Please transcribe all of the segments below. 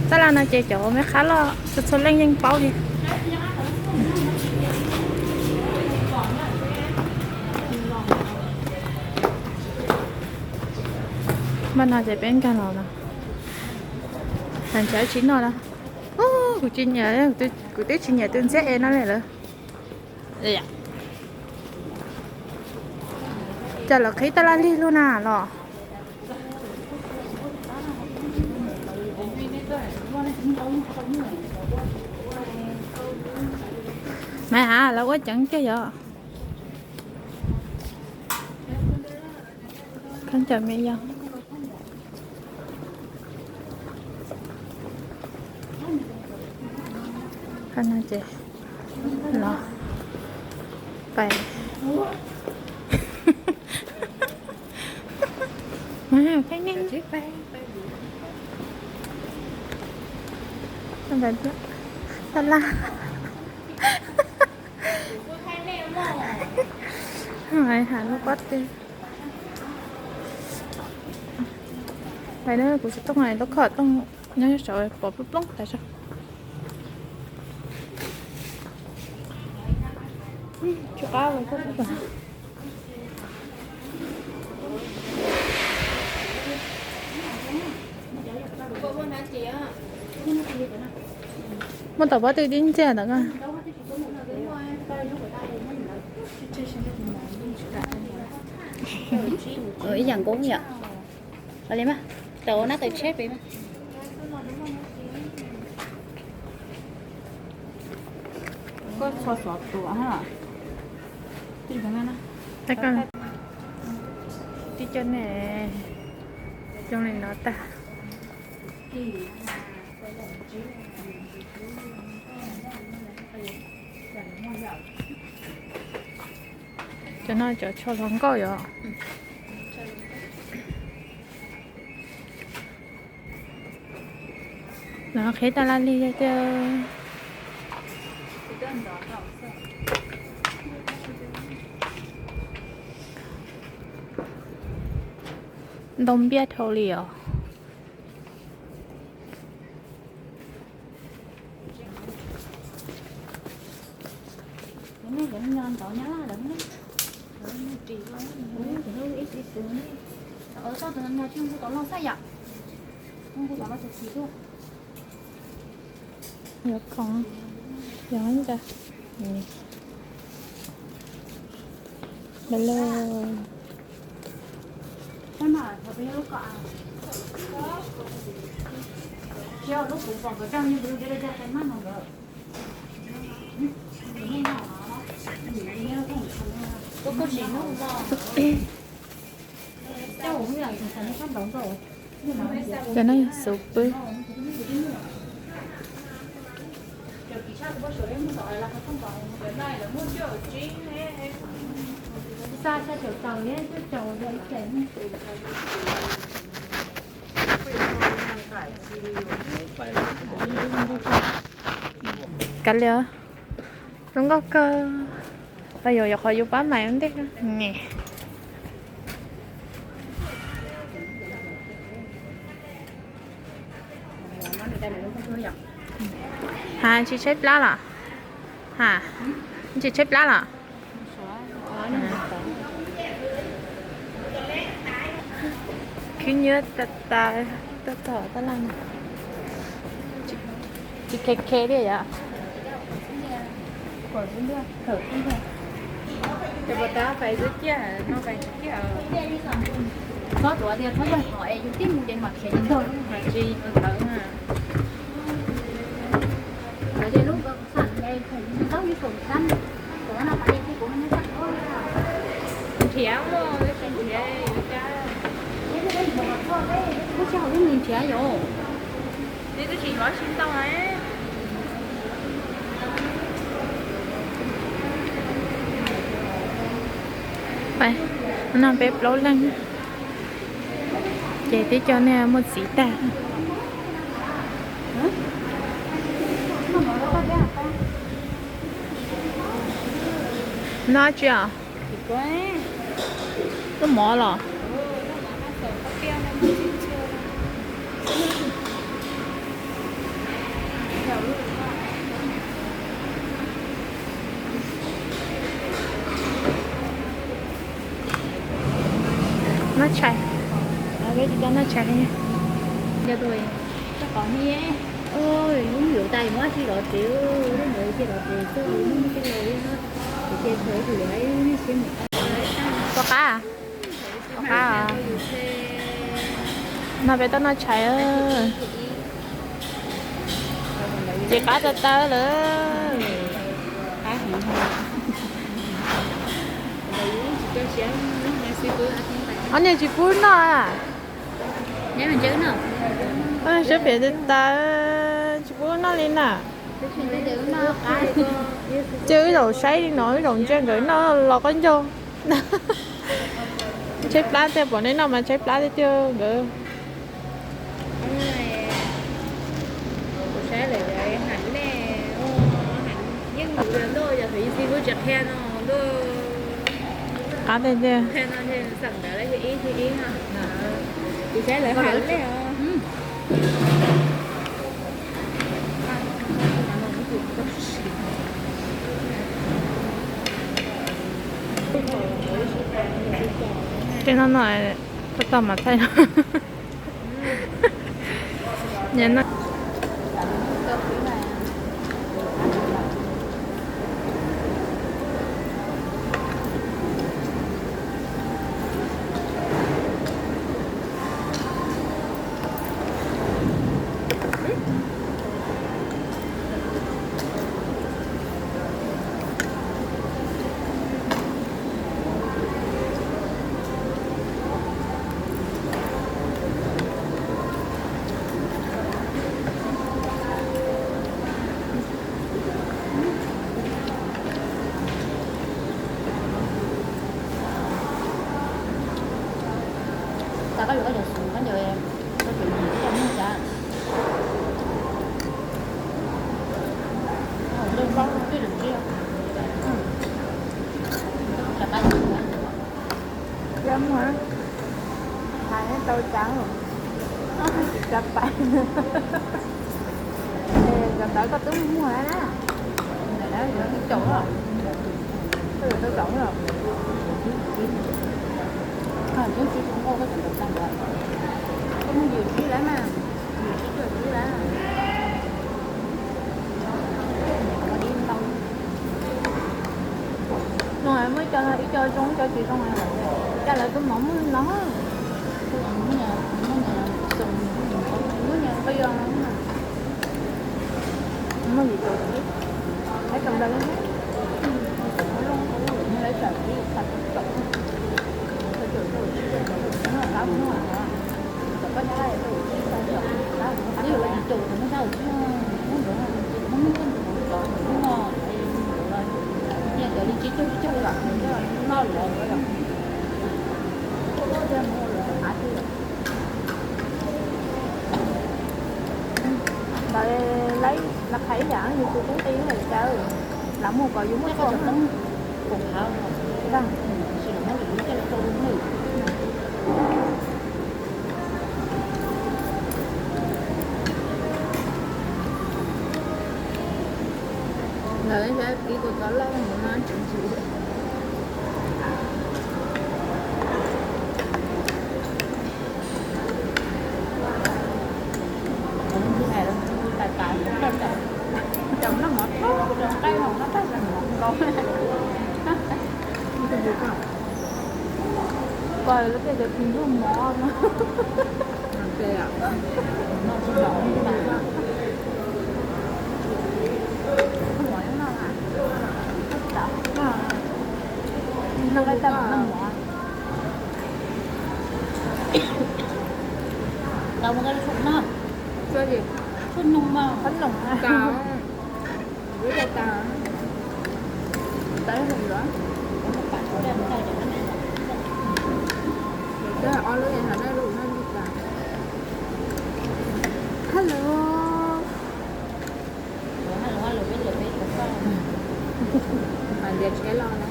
Tab laj no ces cov me qhab loj txhua txhua leej yeej paub li. Npaj no ces peb nkag los no. Hais ntshe tsis noj na. Kuv tsis nyiam, kuv twb tsis nyiam tus ntxhiab es no li lawm. Cas lawv qhib tab laj lig lug na los. Mas ha lawv ua ceev tiag yog. Khaub ncaws me yog. Qhov no ces los pais. Tab laj. Hais lub pob tw. Pais na, kuv tsis tooj, lub khom tooj nyob saud pom plooj plooj tas zog. Tsis qab. Muaj tom pob tw tib ntxiag ntawd. Ib yam nkoos yom. Li mas, tau na tau tsheb pem. Koj txhob xov tuam ha. Tib co ne, coj li no tag. Cov no cov tsho hluas nkauj yom. Lawv qhib tab laj lig tiag. Ntoo npiab dhau li os. Yog khoom, yog ntsa. Hello. Cov no yog xov pwb. Kav liam, zoo nkauj kawg. Pab yuav, yuav qhov yus pab mais ua ntej. Ha, tsis tshaib plab los? Ha, tsis tshaib plab los? Khwb nyiab tas tas, tab tom tab laj. Tsis khe khe thiab yom. Ces puas tab pais xwb ciaj no pais xwb ciaj. Txhob tuav tias txhob yog hom es yus tib mus ces mam khiav ntog lub hom tsis ntawd na. Lawv tias lub xam es thaum yus taub yus saum xab tuav no pais li kuv nyob sab. Nrhiav muaj tsis nrhiav li cas. Lub sij hawm lub nws nrhiav yom. Nws twb tsis yuav tsis ntau. Pais, no peb plaub leeg. Ces tib co nej muaj txiv tag. No tsis os? Lub mov los? Tsis tau noj tshais li. Ub, lub yuav tas muab si los tsev, lub ntawd cia los tsev xwb, lub ntawd cia los li no, ces cia thaum ib lub siab mus. Pom qab, pom qab. No peb tau noj tshais. Ces qab tawv tawv lawm. Ob niag tsis pub noj. Siab phem tawv tawv, tsis pub noj li na. Ces wb zaum saib li no, wb zaum ntsia nkawd noj los qab ncaug. Tshaib plab tiag, pom neb noj mas tshaib plab tiag tiag nkawd. Qab tiag tiag. Tej no no, tau tau mas thaij no. Cas koj yuav koj cov xub koj cov, koj cov yim koj cov muag cas. Lej npaub twb lwm tiag. Cas qab yim. Cov muag, hais tau cas, cas pais. Cov ntawd koj twb muag na. Ntawm na yuav tau caum, koj yuav tau caum los. Koj tsis tau nqaij koj tsis tau tag nrad. Koj muag yim tsib lawm mas, yim tsib cuaj tsib lawm. No muaj ib co, ib co zoo ib co tsis zoo. Cas lawv tus mov muaj no. Muaj nyuam, muaj nyuam, muaj yim caum tsib, lawv caum ntawd li. Lawv caum tsib, Ntawd lawv qhais ib yam yus tus tub nqi lawm cas, lam muag kom yus muaj txoj. Lawv saib pib tus txov loj mus no tsis ntxim. Cov noj mov thoob rau nqaij no no tab sis mov nkaus. Koj lub tej cov phim hlub mov no. Tau mus koj lub tshuaj no. Tshuaj noog mas. Qhob noog. Tab ob lub no hov nej lub no li cas. Hello. Mas ntiav tsheb los na.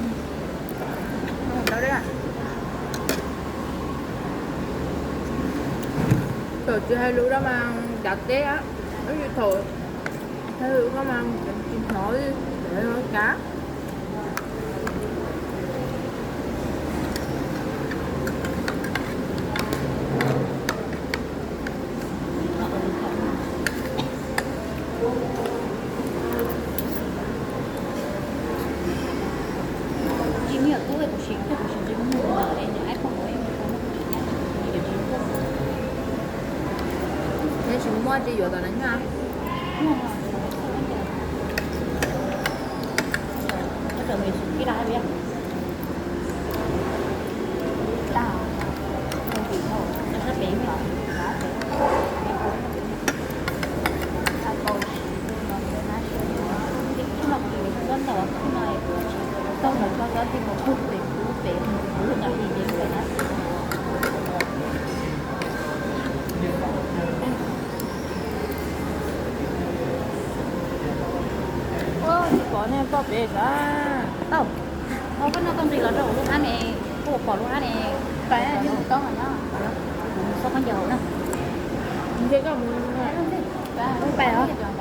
Thaum tsis hais lus rau mas cav teb, ib thaum hais lus rau mas tsis hnov li, cav. Muaj tsis yuav tom na nyob. Tsis pom nej poj pem sav. Tau, koj noj tau nqis los rau lub hab ne, kuv pom lub hab ne. Kuv mus xauj khaub ncaws hauv na. Nce koj mus. Pais os.